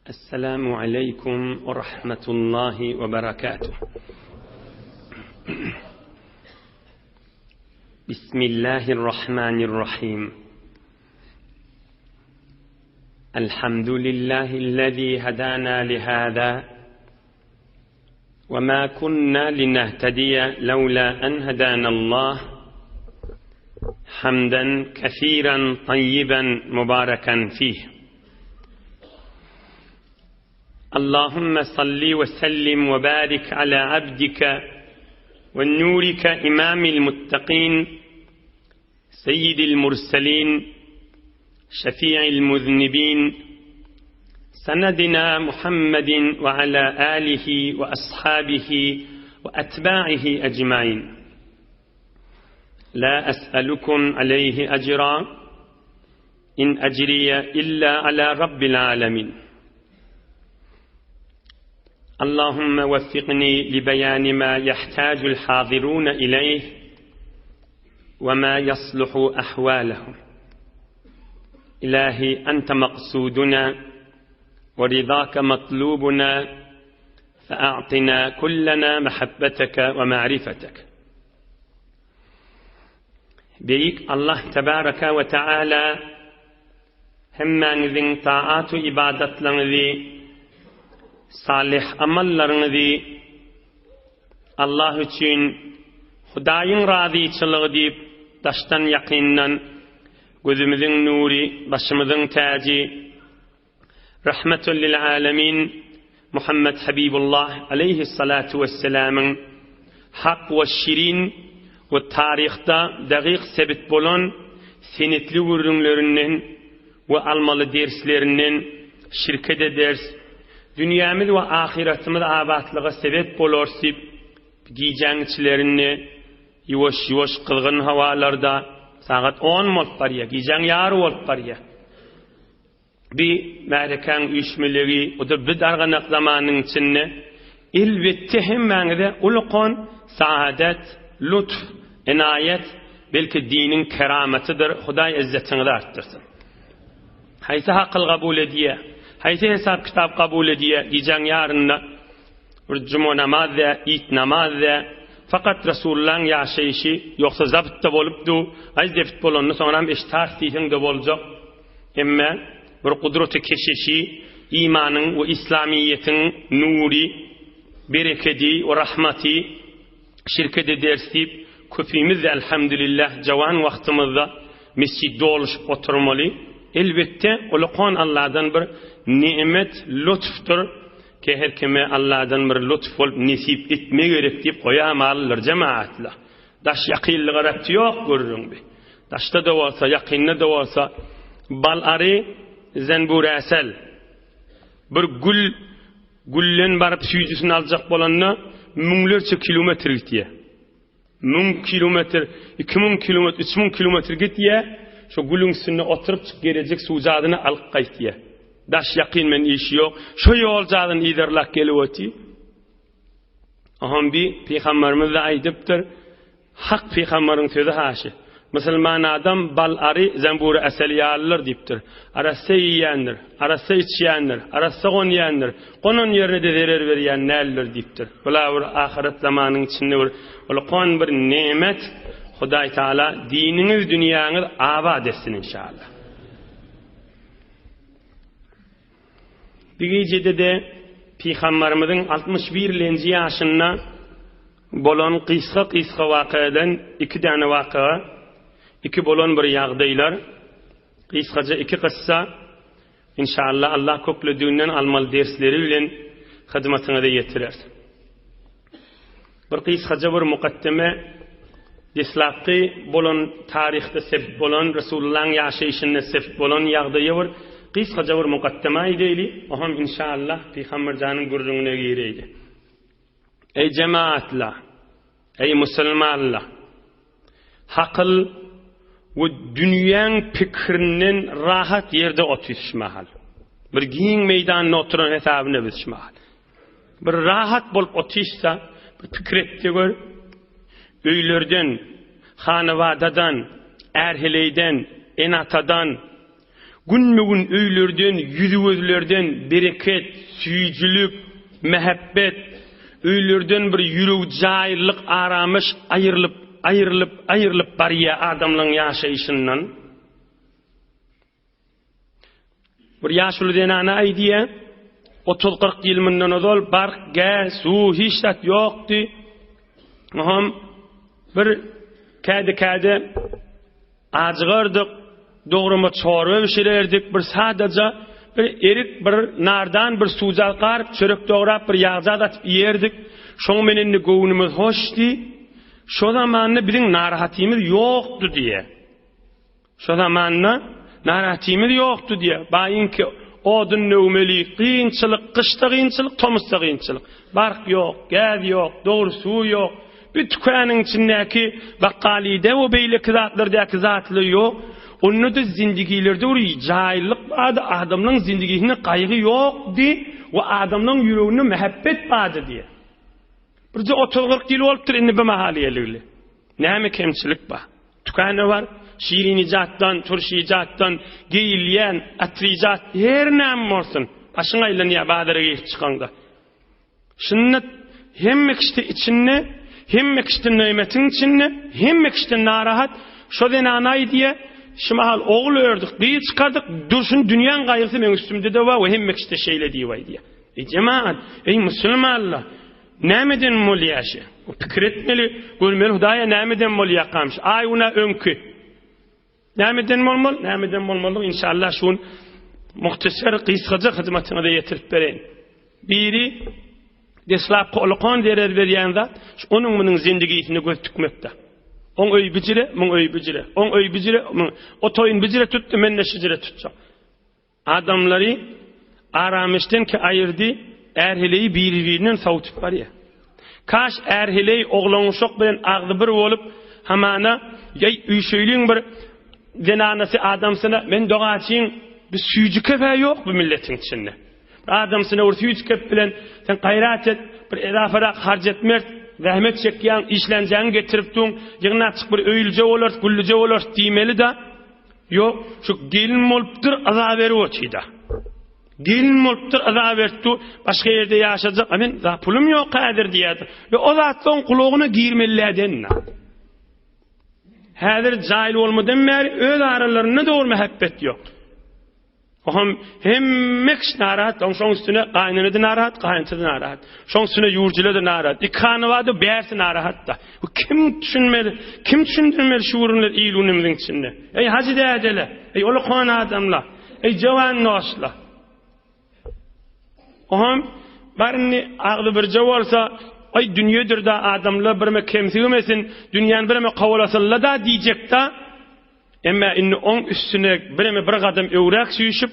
Esselamu aleýkum we rahmetullahi we berekatuh. Bismillahirrahmanirrahim. Elhamdülillahi'llezî hedâna lihâzâ ve mâ kunnâ linehtediye levlâ en hedânallâh. Hamden kesîren tayyiben mübareken fîh. Allahümme salli ve sellim ve barik ala abdike ve nurike imamil muttakin seyyidil murselin şefi'il muznibin senedina Muhammedin ve ala alihi ve ashabihi ve etba'ihi ecmain. La es'elukum aleyhi ecra İn ecriye illa ala rabbil alemin. Allahümme veffikni li beyani ma yahtacul hazirun ileyh ve ma yasluhu ahvalehum. İlahi ente maksuduna ve ridake matlubuna fe'a'tina kullena mehabbeteke ve ma'rifetek. Beýik Allah tebaraka we taala hemmäňiziň taat-u ybadatlaryňyzy, salyh amallaryňyzy Allah üçin Hudaýyň razyçylygy diýip daşdan ýakyndan gözümiziň nury, başymyzyň täji, Rahmetun lil alemin Muhammed Habibullah aleýhissalatu wessalamyň hak we şirin we taryhda dagyk sebit bolan senetli gürrüňlerinden we almaly derslerinden şirke de ders, dünýämiz we ahyratymyz abatlyga sebep bolar diýip gijäň içlerinde ýuwaş-ýuwaş gyzgyn hawalarda sagat on bolup barýar, gijäň ýary bolup barýar. Bi märekäň üýşmelegi, o-da bi darganak zamanyň içinde, elbetde hemmäňize ulukan saadet, lutf, enaýet, belki diniň keramatydyr, Hudaý yzzetiňizi artdyrsyn. Haýsy hakyl gabul edýä, haýsy hesap-kitap gabul edýä, gijäň ýarynda bir juma namaz dä, it namaz dä, fakat Resulullaň ýaşaýşy, ýogsa zabt-da bolupdy, aý zebt bolanda soňram eşitars diýseň-de boljak. Emme bir gudraty keşişi, imanyň we islamyýetiň nury, berekedi we rahmaty şirket ederis diýip, köpimiz-de elhamdülillah jawan wagtymyzda mesjitde doluşyp oturmaly. Elbetde, ulakan Alladan bir nimet, lutfdyr ki her kime Alladan bir lutf bolup nesip etme gerek diýip goýamalydyr jemagatlar. Daş ýakynlyga rebti ýok gürrüň bi. Daşda-da bolsa, ýakynda-da bolsa, bal ary zenburäsel. Bir gül gülden baryp süýjüsini aljak bolanda müňlerçe kilometr gitýär. Müň kilometr, 2000 kilometr, 3000 kilometr gitýär. Şo gülüň üstünde oturyp çyk gerejek suwjadyny alyp gaýtýar. Daş ýakyn men işi ýok. Şo ýoljadyny yzarlap gelip otyr. Oňam bi pygamberimiz-de aýdypdyr, Hak pygamberyň sözi haşy. Musulman adam bal ary, zemburi asel ýalydyr diýipdir. Arassa iýýändir, arassa içýändir, arassa gonýandyr, gonan ýerine-de zerer berýän däldir diýipdir. Bula bir ahyret zamanyň içinde bir ulkan bir nemet, Hudaý Taala diniňiz, dünýäňiz abat etsin inşallah. Bir gijede-de Pygamberimiziň 61 lenji ýaşynda bolan gysga-gysga wakadan iki däne waka, iki bolan bir ýagdaýlar, gysgaja iki kyssa, inşallah Allah köklediginden almaly dersleri bilen hyzmatyňyza ýetirer. Bir gysgaja bir mukaddeme deslapky bolan taryhda sebit bolan Resulullahyň ýaşaýşynda sebit bolan ýagdaýa bir gysgaja bir mukaddeme aýdaýly, oňam inşallah Pygamber janyň gürrüňine gireýli. Eý jemaatlar, eý musulmanlar! Hakyl we dünýäň pikirinden rahat ýerde otyrys şu mahal. Bir giň meýdanda oturan hesabyna biz şu mahal. Bir rahat bolup otyşsa, bir pikir et-de gör. Öýlerden, hanabadadan, är-heleýden, ene-atadan. Günbe-gün öýlerden, ýüzi-gözlerden bereket, süýjülik, mähebbet, öýlerden bir ýürek jaýlylyk, aramyş aýrylyp, aýrylyp, aýrylyp barýar adamlaryň ýaşaýşyndan. Bir ýaşuly zenana aýdýar, 30-40 ýyl mundan ozal bark, gäz, suw hiç zat ýokdy. Oňam bir käde-käde ajygardyk, dograma çorba bişirerdik, bir sadaja bir erik, bir nardan bir suwjaz garyp, çörek dograp, bir ýagjaz atyp iýerdik. Şoň menen indi göwnümiz hoşdy. Şo zamanda biziň narahatymyz ýokdy diýýär. Şo zamanda narahatymyz ýokdy diýýär. Baýyňky odun döwmeli, kynçylyk, gyşda kynçylyk, tomusda kynçylyk. Bark ýok, gäz ýok, dogry suw ýok. Bir tükanyň içindäki bakgalyda we beýleki zatlardaky zatlar ýok. Onda-da zindigilerde bir jaýlylyk bardy, adamlaryň zindigisinde gaýgy ýokdy we adamlaryň ýüreginde mähebbet bardy diýýär. Birje otuz-kyrk ýyl bolupdyr indi bu mahal ýeligli. Näme kemçilik bar? Tükana bar, şirinijatdan, turşijatdan, geýilýän, atrijat, her näme bolsun, başyň aýlanýar bazara girip çykaňda. Şunda hemme kişi içinde, hemme kişi nymetiň içinde, hemme kişi narahat. Şo zenana aýdýar, şu mahal ogul ördük, gyz çykardyk, durşun dünýäň gaýgysy meň üstümde-de bar we hemme kişi-de şeýle diýip aýdýar. Eý jemagat, eý musulmanlar, nämeden bolýar şe? O pikir etmeli, görmeli Hudaýa nämeden bolýarkamyş? Aý una öňki. Nämeden bolmaly? Nämeden bolmaly? Inşallah şu gün muhtasar gysgaja hyzmatyňyza ýetirip bereýin. Biri deslapky ulkan zerer berýän zat, onuň munuň zindigisine göz tükmekde. Oň öýi bijire, muň öýi bijire. Oň öýi bijire, muň o toýun bijire tutdy, men de şijire tutjak. Adamlary aramyşdan ki aýyrdy, är-heleýi biri-birinden sowutyp barýar. Kaş är-heleý oglan-uşak bilen agzybir bolup, hamana, ýaý üýşeýliň bir zenanasy adamsyna, men dogaçyň, bir süýji kep-ä ýok bu milletiň içinde. Bir adamsyna bir süýji kep bilen, sen gaýrat et, bir edaparak harç etmers, zähmet çekýäň, işlänjäňi getirip duň, ýygnap çyk bir öýlüje bolarys, güllüje bolarys diýmeli-de, Ýok, şu gelin bolupdyr, yza berip otyda. Gelin bolupdyr, yza berip dur, başga ýerde ýaşajak, a men za pulum ýok häzir diýýärdi. We o zatlaryň gulagyna girmelilerden. Häzir jaýly bolmadan bäri öz aralarynda dogry mähebbet ýok. Ohm hemme kişi narahat, oň şoň üstüne gaýynene-de narahat, gaýynçy-da narahat. Şoň üstüne ýurjule-de narahat. Iki hany bardy, bärsi narahat-da. Bu kim düşünmeli, kim düşündirmeli şu gürrüňleri il-günümiziň içinde? Eý hajy dädele, eý ulakan adamlar, eý jowan dostlar. Ohm bar indi agzy birje bolsa, aý dünýedir-da adamlar birme kemsigmesin, dünýäni birme kowalasynlar-da diýjek-da. Emma indi oň üstüne bireme bir gadam öwräk süýşüp,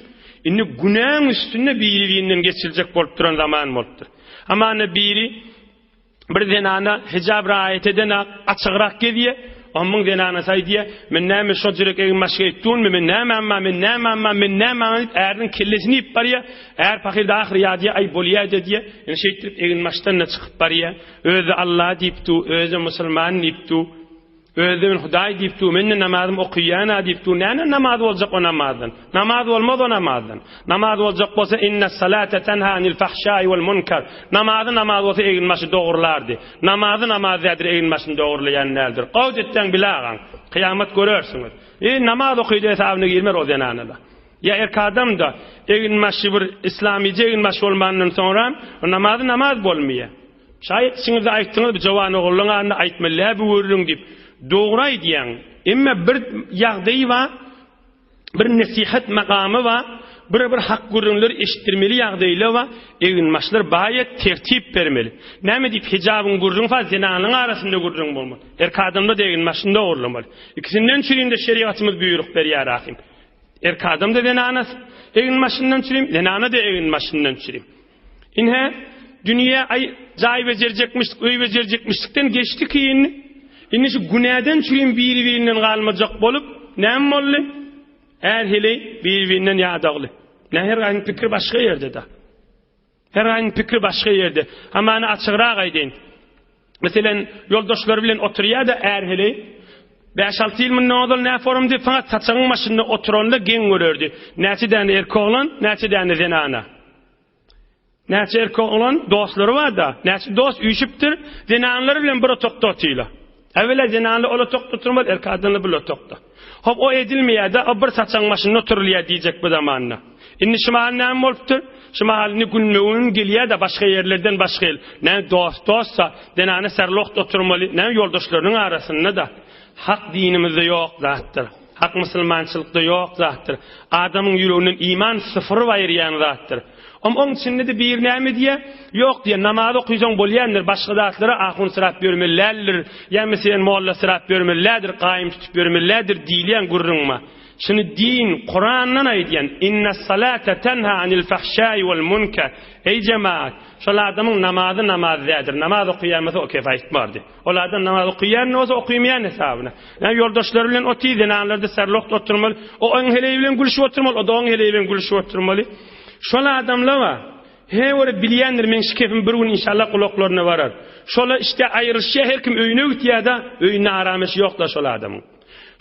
indi günäň üstünde biri-birinden geçiljek bolup duran zaman bolupdyr. Hamana biri bir zenana hijap raýat edenak, açygrak gezýär. Onuň zenanasy aýdýar, Men näme şo jürek egin-baş geýip durmy, men nämäm bar, men nämäm bar, men nämäm diýip, äriniň kellesini iýip barýar. Är pahyr-da ahyr ýadýar, aý bolýa-da diýýär. Indi şeýtdirip egin-başdan-da çykyp barýar. Özi Alla diýip dur, özi musulman diýip dur. Özi men Hudaý diýip dur, men-de namazym okaýan-a diýip dur. Näme namaz boljak o namazdan? Namaz bolmaz o namazdan. Namaz boljak bolsa inne salate tenha anil fahşai wal munkar. Namazy namaz bolsa egin-başy dogrulardy. Namazy namaz däldir, egin-başyny dogrulaýan däldir. Gowt etseň bile agaň. Kyýamat görersiňiz. E, namaz okydy hesabyna girmer o zenanalar. Ýa erk adam-da egin-başy bir islamyja egin-baş bolmandan soňra o namazy namaz bolmaýar. Şaýat içiňizde aýtdyňyz bu jowan oglanlaň adynda aýtmaly däl bu gürrüň diýip. Dogry aýdýaň. Emma bir ýagdaýy bar, bir nesihat makamy bar, bir bir hak gürrüňleri eşitdirmeli ýagdaýlar bar. Eginbaşlar baýat tertip bermeli. Näme diýip hijabyň gürrüňi bar, zenanyň arasynda gürrüň bolmaly. Erk adamda-da eginbaşyny dogrulamaly. Ikisinden çürim-de şerigatymyz buýruk berýär ahym. Erk adam-da zenana eginbaşyndan çürim, zenana-da eginbaşyndan çürim. Ine, dünýä aý jaý bejerjekmişdik, öý bejerjekmişdikden geçdi ki indi. Indi şu günäden çürim biri-birinden galmajak bolup, näme boldy? Är-heleý biri-birinden ýadagly. Nä her gaýyň pikiri başga ýerde-de. Her gaýyň pikiri başga ýerde. Hamana açygrak aýdaýyn. Meselem, ýoldaşlary bilen oturýar-da är-heleý. Bäş-alty ýyl mundan ozal nä forumdy, fakat saçagyň başynda oturanda geň görerdi. Näçe däne erkek oglan, näçe däne zenana. Näçe erkek oglan dostlary bar-da, näçe dost üýşüpdir, zenanlar bilen bir otagda otyla. Äwwela zenanlar ol otagda oturmaz, erkek adamlar bir otagda. Hop, o edilmeýär-de, o bir saçagyň başynda oturylýar diýjek bu zamanda. Indi şu mahal näme bolupdyr? Şu mahal indi günbe-gün gelýär-de başga ýerlerden başga il. Näme dost dostsa, zenana serloht oturmaly, näme ýoldaşlarynyň arasynda-da. Hak dinimizde ýok zatdyr. Hak musulmançylykda ýok zatdyr. Adamyň ýüreginden iman sypyryp aýyrýan zatdyr. Om oň içinde-de biri näme diýýär? Ýok diýýär, namaz okysaň bolýandyr, başga zatlara ahunsyrap ýörmeli däldir, ýa meselem mollasyrap ýörmeli däldir, gaýym tutup ýörmeli däldir diýilýän gürrüň bar. Şuny din, Kurandan aýdýan, Innes-salate tenha anil fahşai wal munker. Eý jemagat, şol adamyň namazy namaz däldir. Namaz okaýan bolsa o kef aýtmardy. Ol adam namaz okaýan bolsa okaýmaýan hesabyna. Ýa ýoldaşlary bilen otyr, zenanlarda serloht oturmaly. O oň heleýi bilen gülüşip oturmaly, o-da oň heleýi bilen gülüşip oturmaly. Şol adamlar bar. He ora bilýändir meň şu kepim bir gün inşallah gulaklaryna barar. Şola işte aýrylyşýar her kim öýüne gitýär-de, öýünde arameş ýok-da şol adamyň.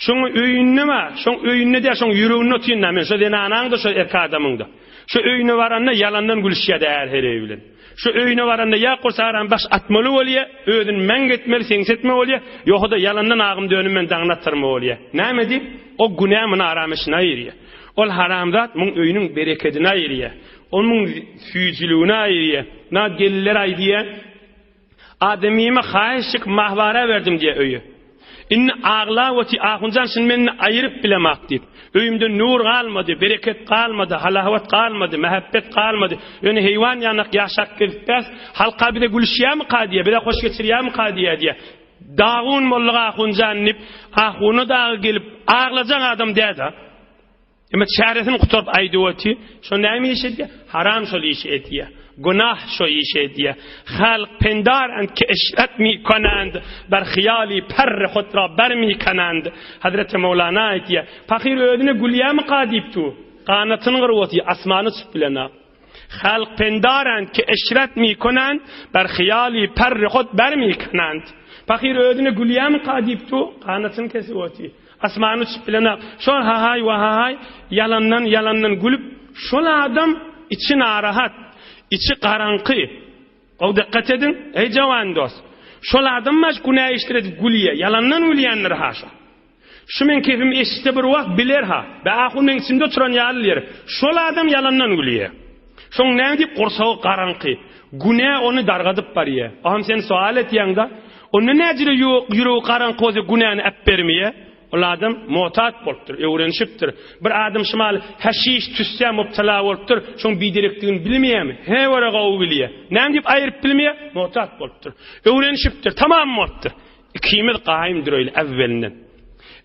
Şoň öýünde bar, şoň öýünde däl, şoň ýüreginde otyryn-da men, şo zenanaň-da, şo erkek adamyň-da. Şo öýüne baranda ýalandan gülüşýär-de är heleý bilen. Şo öýüne baranda ýa gursagram baş atmaly bolýa, özüni mäň etmeli, seňsetme bolýa, ýogsa-da ýalandan agym dönüm men daňyny atdyrma bolýa. Näme diýip? O günä muny aram işine aýyrýa. Ol haramzat muň öýüniň berekedini aýyrýa. Ol muň süýjüligini aýyrýa. Na gelinler aýdýa, Adamyma haýyşjyk mahwara berdim diýýär öýe. Indi aglap otyr, Ahunjan şuny menden aýyryp bilemak diýip. Öýümde nur galmady, bereket galmady, halawat galmady, mähebbet galmady. Ýöne heýwan ýanak ýaşap gezipbäs, halka bize gülüşýärmika diýýär, bize hoş geçirýärmika diýýär diýýär. Dagun boldyk Ahunjan diýip, ahuna dagy gelip aglajak adam däl-de. Emma çäresini gutaryp aýdyp otyr. Şo näme iş edýär? Haram şol işi edýär. Günah şo işi edýär. Halk pendarand ki eşret mikonand, ber hyýali perri hut ra ber mikonand. Hazreti Mewlana aýdýar. Pahyr özüne gülýärmika diýip dur. Ganatyny gyryp otyr, asmana uçup bilenok. Halk pendarand ki eşret mikonand, ber hyýali perri hut ber mikonand. Pahyr özüne gülýärmika diýip dur, ganatyny kesip otyr. Asmana uçup bilenok. Şol hahaý wahahaý ýalandan ýalandan gülüp şol adam içi narahat, içi garaňky. Gowy dykgat ediň, eý jawan dost. Şol adam baş günä işler edip gülýä, ýalandan gülýändir ha şo. Şu meň kepimi eşitse bir wagt biler ha. Be ahun meň içimde oturan ýaly diýer. Şol adam ýalandan gülýä. Şoň näme diýip gursagy garaňky. Günä ony dargadyp barýa. Aham sen sual etýäňda, onda näjüre ýüregi garaňky bolsa günäni äpbermeýä? Ol adam mutat bolupdyr, öwrenişipdir. Bir adam şumal haşiş tüssä mubtala bolupdyr, şoň biderekdigini bilmeýämi? He ora gowy bilýä. Näme diýip aýryp bilmeýä? Mutat bolupdyr. Öwrenişipdir, tamam bolupdyr. Ikimiz gaýym dureýli äwwelinden.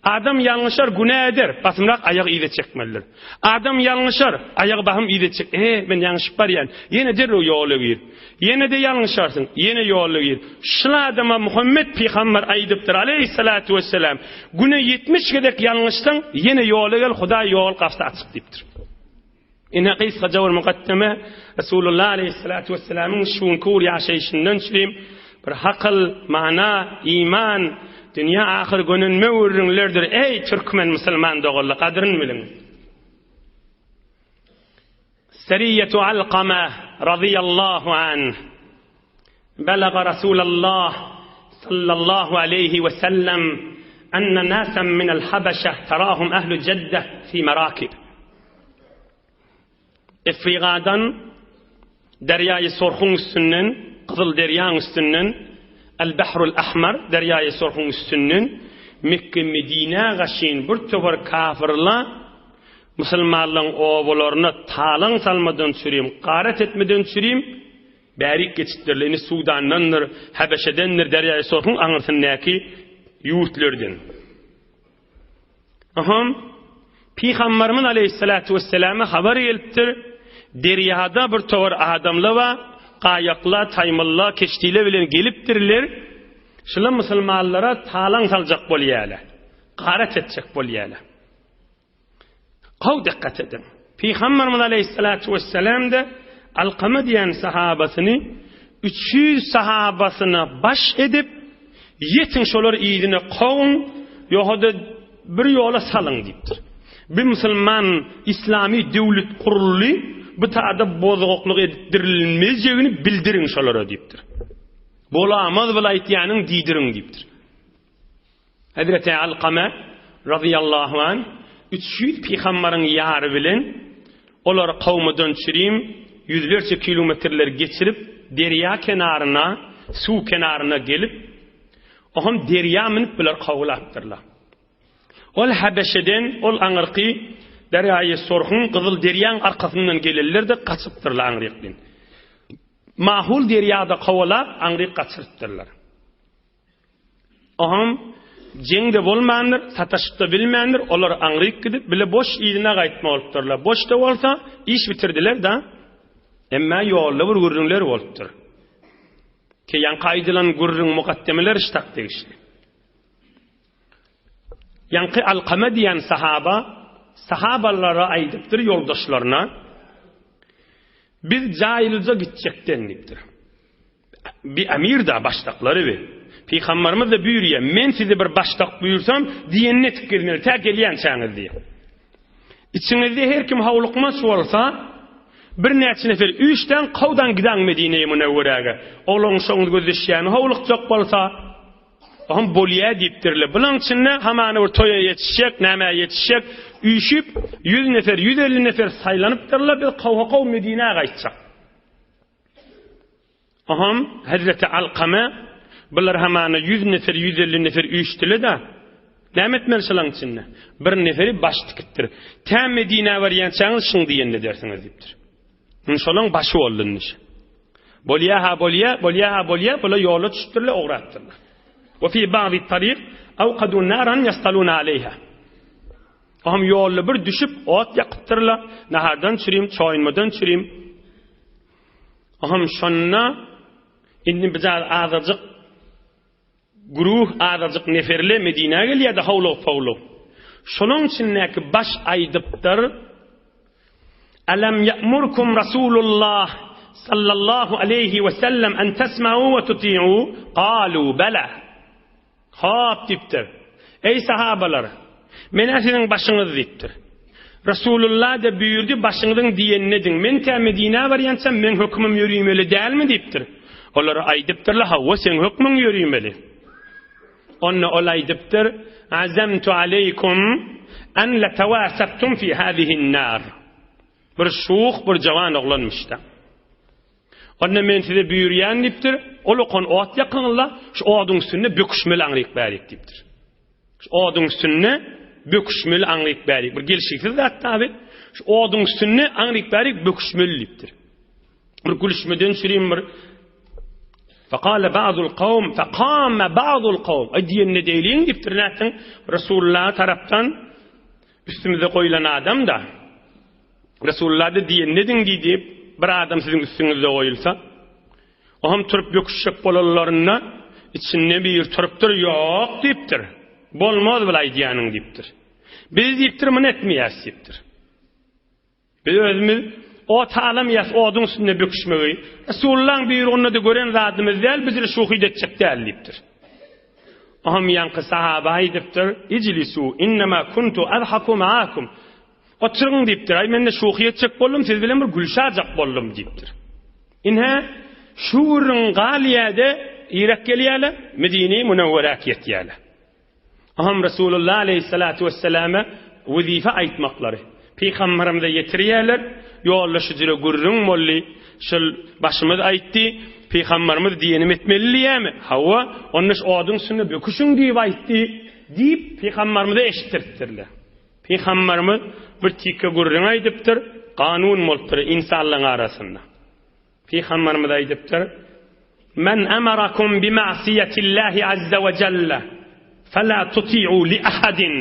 Adam ýalňyşar, günä eder, basymrak aýagy yza çekmelidir. Adam ýalňyşar, aýagy bahym yza çek, e, men ýalňyşyp barýan, ýene derrew ýola gir. Ýene-de ýalňyşarsyň, ýene ýola gir. Şul adama Muhammet pygamber aýdypdyr, aleýhissalatu wesselam, güne 70 gezek ýalňyşsaň, ýene ýola gel, Hudaý ýol gapysy açyk diýipdir. Ine gysgaça bir mukaddeme Resulullah aleýhissalatu wesselamyň şu günki bir ýaşaýşyndan çürim bir hakyl, mana, iman, dünýä ahyr gönenme gürrüňlerdir. Eý türkmen musulman doganlar gadyryn biliň. Seriýetu Alkama razyýallahu anh Belaga Rasulallah sallallahu aleýhi we sellem enne nasan minel habeşe terahum ehlu Jedde fi merakib. Efrigadan Derýaýy Sorhuň üstünden, Gyzyl derýaň üstünden, El-Bahrul Ahmar, Derýaýy Sorhuň üstünden Mekke Medinä gaşyn bir topar kafyrla musulmanlaryň obalaryna talaň salmadan çürim, garat etmeden çürim, Bärik geçipdirler. Indi Sudandandyr, Habeşedendir, Derýaýy Sorhuň aňyrsyndaky ýurtlardan. Aham, Pygamberimiz aleýhissalatu wesselama habar gelipdir, derýada bir towar adamlar bar, gaýakla, taýmylla, keştile bilen gelipdirler, şular musulmanlara talaň saljak bolýarlar, garat etjek bolýarlar. Gowy dykgat ediň. Pygamberimiz aleýhissalatu wesselam-da Alkama diýen sahabasyny 300 sahabasyna baş edip, ýetiň şolary yzyna kowuň. Ýogsa-da bir ýola salyň diýipdir. Bir musulman islami döwlet guruldy, bu tada bozgaklyk edipdirilmejegini bildiriň şolara diýipdir. Bolamaz bul aýtýanyň diýdiriň diýipdir. Hezreti Alkame razyýallahu anh 300 pygambaryň ýary bilen olary kowmudan çürim ýüzlerçe kilometrler geçirip derýa kenaryna, suw kenaryna gelip, Oham derýa münüp bular kowlapdyrlar. Ol Habeşeden, ol aňyrky Derýaýy Sorhuň, Gyzyl derýaň arkasyndan gelenler-de gaçypdyrlar aňrykdan. Mahul derýada kowalap, aňryk gaçyrypdyrlar. Oham jeň-de bolmandyr, sataşyp-da bilmändir, olar aňryk gidip, bile boş yzyna gaýtma bolupdyrlar. Boş-da bolsa, iş bitirdiler-da. Emma ýolda bir gürrüňler bolupdyr. Ki ýaňky aýdylan gürrüň mukaddemeler ştak degişli. Ýaňky Alkama diýen sahaba sahabalara aýdypdyr ýoldaşlaryna Biz jaýlyja gitjekden diýipdir. Bi emir da başdaklary bi. Pygamberimiz de buýurýar, men sizi bir başdak buýursam, diýenini etip gezmeli, tä gelýänçäňiz diýip. Içiňizde her kim howlukmaç bolsa, birnäçe nefer üýşdäň, kowdaň gidaň Medine-i Münewweräge. Oglaň şoňuzy gözleşýäni howlukjak bolsa, ohm bolýa diýipdirler. Bulaň içinde hamana bir toýa ýetişjek, nämä ýetişjek, üýşüp ýüz nefer, 150 nefer saýlanypdyrlar, biz kowha-kow Medinä gaýtjak. Oham hezreti Alkame, bular hamana ýüz nefer, 150 nefer üýşdüle-de, näme etmeli şolaň içinde? Bir neferi baş tikipdir. Tä Medinä barýançaňyz şuň diýenini edersiňiz diýipdir. Indi şolaň başy boldy indi. Bolýa-ha bolýa, bolýa-ha bolýa, bular ýola düşüpdirler, ugrapdyrlar. Wa fi ba'di tariq awqadu naran yastaluna aleyha. Oham ýolda bir düşüp ot ýakypdyrlar, nahardan çürim, çoýunmadan çürim. Oham şonda indi bizar azajyk güruh, azajyk neferle Medinä gelýärdi howlugyp-howlugyp. Şolaň içindäki baş aýdypdyr, Alam ya'murkum Rasulullah sallallahu aleýhi we sellem en tesma'u we tuti'u? Kalu bela. Hop diýipdir. Eý sahabalar! Men-ä siziň başyňyz diýipdir. Resulullah-da buýurdy, başyňyzyň diýenini ediň. Men tä Medinä barýançam meň hökümim ýörimeli dälmi diýipdir. Olar aýdypdyrlar, hawa, seň hökmüň ýörimeli. Onda ol aýdypdyr, Azamtu aleýkum en letewasabtum fi hazihin-nar. Bir şuh, bir jawan oglanmyş-da. Onda men size buýurýan diýipdir, ol okan ot ýakyňyzda, şu oduň üstünde böküşmeli aňryk bärik diýipdir. Şu oduň üstünde böküşmeli aňryk bärik. Bir gelşiksiz zat tabi. Şu oduň üstünde aňryk bärik böküşmeli diýipdir. Bir gülüşmeden çürim bir Fekale ba'dul kawm, fekame ba'dul kawm. Aý diýenine deýliň diýipdir nätdiň? Resulullah tarapdan üstümize goýlan adam da. Resulullah-da diýenini ediň diýdi, bir adam siziň üstüňizde goýulsa, o hem turup böküşjek bolanlarynda içinde biri turupdyr, ýok diýipdir. Bolmaz bul aýdýanyň diýipdir. Biz diýipdir, muny etmeýäs diýipdir. Biz özümiz ot halamaýas oduň üstünde böküşmegi. Resulullahyň buýrugynda-da gören zadymyz däl, biz şuhyd etjek däl diýipdir. Ohm ýaňky sahaba aýdypdyr, Ijlisu innema kuntu adhaku ma'akum. Oturyň diýipdir. Aý men-de şuhy etjek boldum, siz bilen bir gülşajak boldum diýipdir. Ine, şu gürrüň galýa-da, irek gelýärler, Medine-i Münewweräk ýetýärler. Aham Resulullah aleýhissalatu wesselame wezipe aýtmaklary. Pygamberimize ýetirýärler, ýolda şu jüre gürrüň boldy, şol başymyz aýtdy, Pygamberimiz diýenimi etmeli diýýärmi? Hawa, onda şu oduň üstünde böküşiň diýip aýtdy diýip, Pygamberimize eşitdiripdirler. Pygamberimiz bir tike gürrüň aýdypdyr, kanun bolupdyr ynsanlaryň arasynda. Pygamberimiz aýdypdyr, Men emarakum bi ma'siyetillahi azza we jelle fela tuti'u li ahadin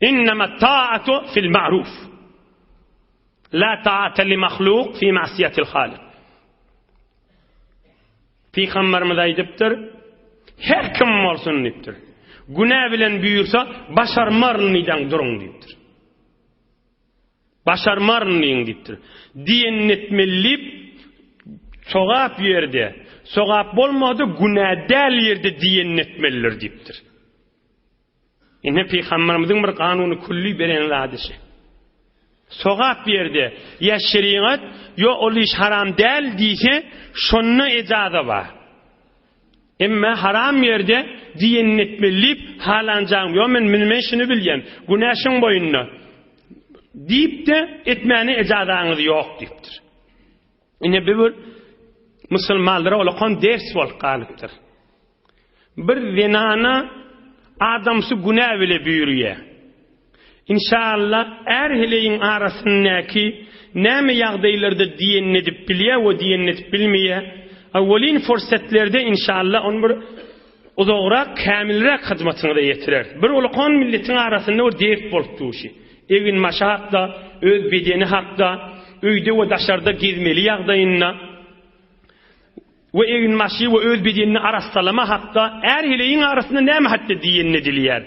innema ta'atu fil ma'ruf. La ta'ate li mahluk fi ma'siyetil halik. Pygamberimiz aýdypdyr, Her kim bolsun diýipdir. Günä bilen buýursa, başarmaryn diýden duruň diýipdir. Başarmaryn diýiň diýipdir. Diýenini etmeli diýip, sogap ýerde, sogap bolmady günä däl ýerde diýenini etmelidir diýipdir. Ine pygamberimiziň bir kanuny külli beren zady şi. Sogap ýerde ýa şerigat ýo ol iş haram däl diýse şonda ejaza bar. Emma haram ýerde diýenini etmeli diýip halanjaň ýo men men şuny bilýän günä şoň boýunda diýip-de etmäne ejazaňyz ýok diýipdir. Ine bu bir musulmanlara olakan ders bolup galypdyr. Bir zenana adamsy günä bile buýurýar. Inşallah är heleýiň arasyndaky näme ýagdaýlarda diýenini edip bilýär we diýenini edip bilmeýär. Awwelin fursatlerde inşallah ony bir uzagrak, kämilräk hyzmatyňyza ýetireris. Bir ulakan milletiň arasynda bir dert bolup duşy. Eginbaşy hakda, öz bedeni hakda, öýde we daşarda gezmeli ýagdaýynda we eginbaşy we öz bedenini arassalama hakda är-heleýiň arasynda näme hakda diýenini edilýär.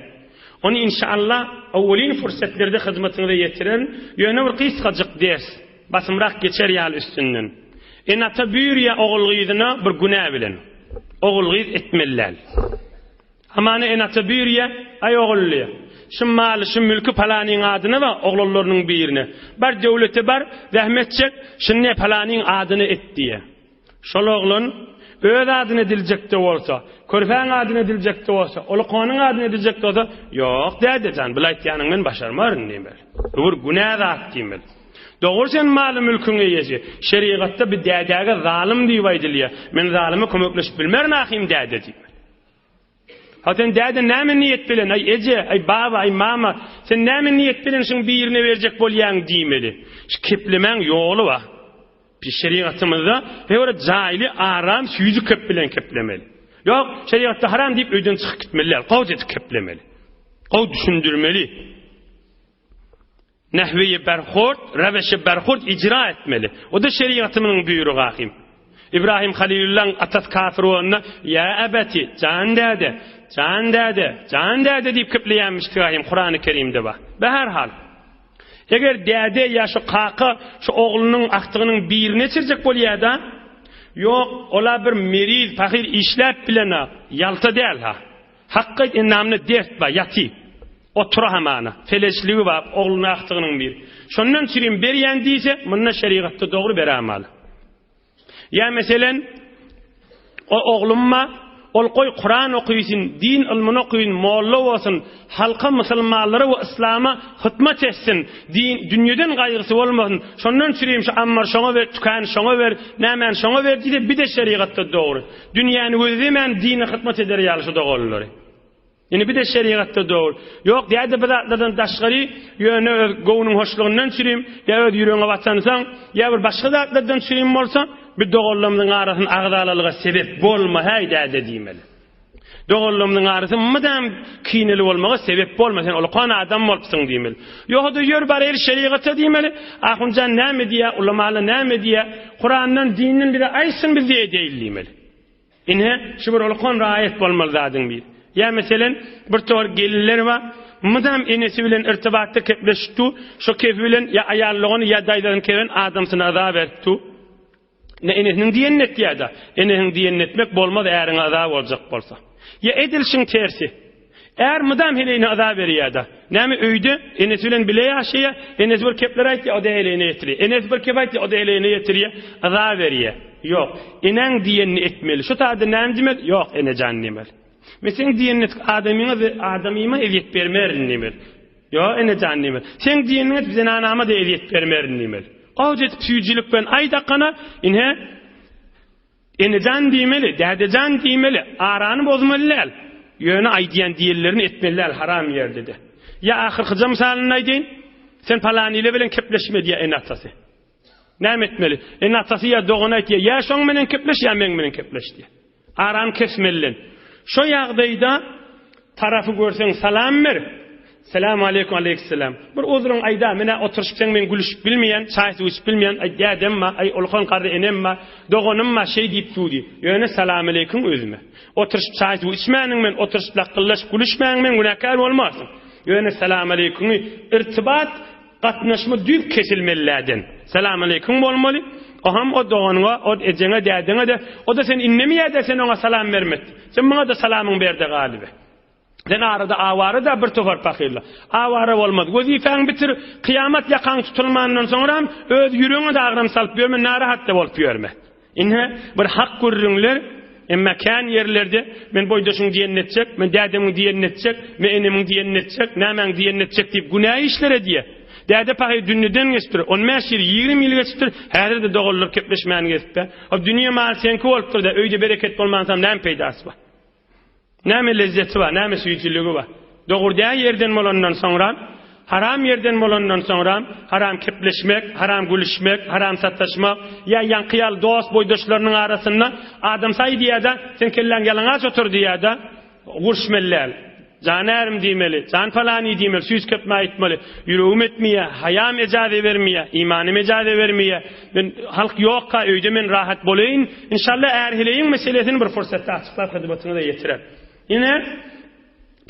Ony inşallah owwelin fursatlerde hyzmatyňyza ýetirerin. Ýöne bir gysgajyk ders, basymrak geçer ýaly üstünden. Ene-ata buýurýar ogul-gyzyna bir günä bilen. Ogul-gyz etmeli däl. Hamana ene-ata buýurýar, Aý ogul diýýär, şu maly, şu mülki palanyň adyna bar, oglanlarynyň birine. Bar döwlete bar, zähmet çek, şuny palanyň adyna et diýýär. Şol oglan öz adyna ediljek-de bolsa, körpäň adyna ediljek-de bolsa, ulukanyň adyna ediljek-de bolsa, Ýok, däde jan, bul aýtýanyňy men başarmaryn diýmeli. Bu bir günä zat diýmeli. Dogry sen maly-mülküň eýesi. Şerigatda bir dädäge zalym diýip aýdylýar. Men zalyma kömekleşip bilmerin ahym däde diýmeli. Ha sen däde näme niýet bilen, aý eje, aý baba, aý mama, sen näme niýet bilen şuň birine berjek bolýaň diýmeli. Şu keplemäň ýoly bar. Biz şerigatymyzda her bir jaýly, aram, süýji kep bilen keplemeli. Ýok, şerigatda haram diýip öýden çykyp gitmeli däl. Gowy edip keplemeli. Gowy düşündirmeli. Nahweýi berhurt, reweşi berhurt icra etmeli. O-da şerigatymyzyň buýrugy ahym. Ibrahim Halilullaň atasy kafir bolanda, Ýa ebeti, jan däde, jan däde, jan däde diýip kepleýänmişdik ahym, Kurany Kerimde bar. Be-her hal. Eger däde ýa şu kaka şu oglunyň, agtygynyň birini geçirjek bolýa-da, ýok, ol-a bir meriz, pahyr işläp bilenok, ýalta däl-ha. Hakga endamynda dert bar, ýaty. Otura hamana. Peleçligi bar, ogluny agtygynyň biri. Şondan çürim berýän diýse, munda şerigatda dogry berämaly. Ýa meselen, o oglum bar, ol goý Kuran okysyn, din ylmyny okysyn, molla bolsun, halka, musulmanlara we yslama hytmat etsin, din, dünýeden gaýgysy bolmasyn, şondan çürim şu ammar şoňa ber, tükany şoňa ber, nämäni şoňa ber diýse, bir-de şerigatda dogry. Dünýäni gözlemän dine hyzmat eder ýaly şu doganlary. Indi bir-de şerigatda dogry. Ýok däde bir zatlardan daşgary ýöne öz göwnüň hoşlugyndan çürim, ýa öz ýüregiňe batansoň, ýa bir başga zatlardan çürim bolsa, bir doganlarymyzyň arasyny agzalalyga sebep bolma häý däde diýmeli. Doganlarymyzyň arasy mydam kineli bolmaga sebep bolma, sen ulukan adam bolupsyň diýmeli. Ýogsa-da ýör baraýly şerigata diýmeli. Ahunjan näme diýýär, ulamalar näme diýýär, Kurandan, dinden bize aýtsyn biz de edeýli diýmeli. Ine, şu bir ulukan raýat bolmaly zadyň biri. Ýa meselen, bir towar gelinler bar, mydam enesi bilen irtibatda kepleşip dur, şo kefi bilen ýa aýal dogany ýa daýzasyny kefen adamsyna yza berip dur. Ne enesiniň diýenini etýär-de. Enesiniň diýenini etmek bolmaz äriňe yza boljak bolsa. Ýa edil şiň tersi. Är mydam heleýine yza berýär-de. Näme öýde enesi bilen bile ýaşaýar, enesi bir kepler aýtýar, o-da heleýine ýetirýär. Enesi bir kep aýtýar, o-da heleýine ýetirýär, yza berýär. Ýok. Eneň diýenini etmeli. Şu taýda näme diýmeli? Ýok, enejan diýmeli. Men seň diýenini etip adamyňa adamyma ezýet bermerin diýmeli. Ýok, ene jan diýmeli. Seň diýeniňi edip zenanama-da ezýet bermerin diýmeli. Gowja edip süýjülik bilen aýdakana, ine, ene jan diýmeli, däde jan diýmeli, arany bozmaly däl. Ýöne aýdýan diýenlerini etmeli däl haram ýerde-de. Ýa ahyrkyja mysalyny aýdaýyn, sen palanile bilen kepleşme diýýär ene-atasy. Näme etmeli? Ene-atasy ýa dogany aýtýar, ýa şoň menen kepleş, ýa meň menen kepleş diýýär. Arany kesmelilen. Şo ýagdaýda tarapy görseň salam ber. Salam aleýkum aleýkissalam. Bir uzruň aýda, men-ä oturyşyp seň bilen gülüşip bilmeýän, çaý-suw içip bilmeýän, aý dädem bar, aý ulkan garry enem bar, doganym bar, şeý diýip dur diý. Ýöne salam aleýkum özüme. Oturyşyp çaý-suw içmäniň men, oturyşyp lakgyllaşyp gülüşmäniň men günäkär bolmarsyň. Ýöne salam aleýkumy irtibat Gatnaşma düýp kesilmeliläden. Salamaleýkum bolmaly. Oham o doganyňa, o ejeňe, dädeňe-de, o-da seni indemeýär-dä sen oňa salam bermekde. Sen muňa-da salamyňy ber-de galyber. Sen arada awara-da bir topar pahyrlar. Awara bolmaz. Wezipäňi bitir, kyýamat ýakaň tutulmandan soňram öz ýüregiňe-de agram salyp ýörme, narahat-da bolup ýörme. Ine, bir hak gürrüňler, emma kän ýerlerde men boýdaşyň diýenini etjek, men dädemiň diýenini etjek, men enemiň diýenini etjek, nämäň diýenini etjek diýip günä işler edýär. Däde pahyr dünýeden geçipdir, on bäş ýyl, 20 ýyl geçipdir, häzir-de doganlar kepleşmän gezipdir. O dünýe maly seňki bolupdyr-da, öýde bereket bolmansoň näme peýdasy bar? Näme lezzeti bar, näme süýjüligi bar? Dogry däl ýerden bolandan soňra, haram ýerden bolandan soňra, haram kepleşmek, haram gülüşmek, haram sataşmak, ýa ýaňky ýaly dost boýdaşlarynyň arasynda adam saý diýýär-de, sen kelläň ýalaňaç otur diýýär-de, gurşmaly däl. Jan ärim diýmeli, jan palany diýmeli, süýt kepme aýtmaly. Ýüregim etmeýär, haýam ejaze bermeýär, imanym ejaze bermeýär. Men halk ýokka öýde men rahat bolaýyn. Inşallah är-heleýiň meselesini bir pursatda açyklap hyzmatyňyza ýetirer. Ine,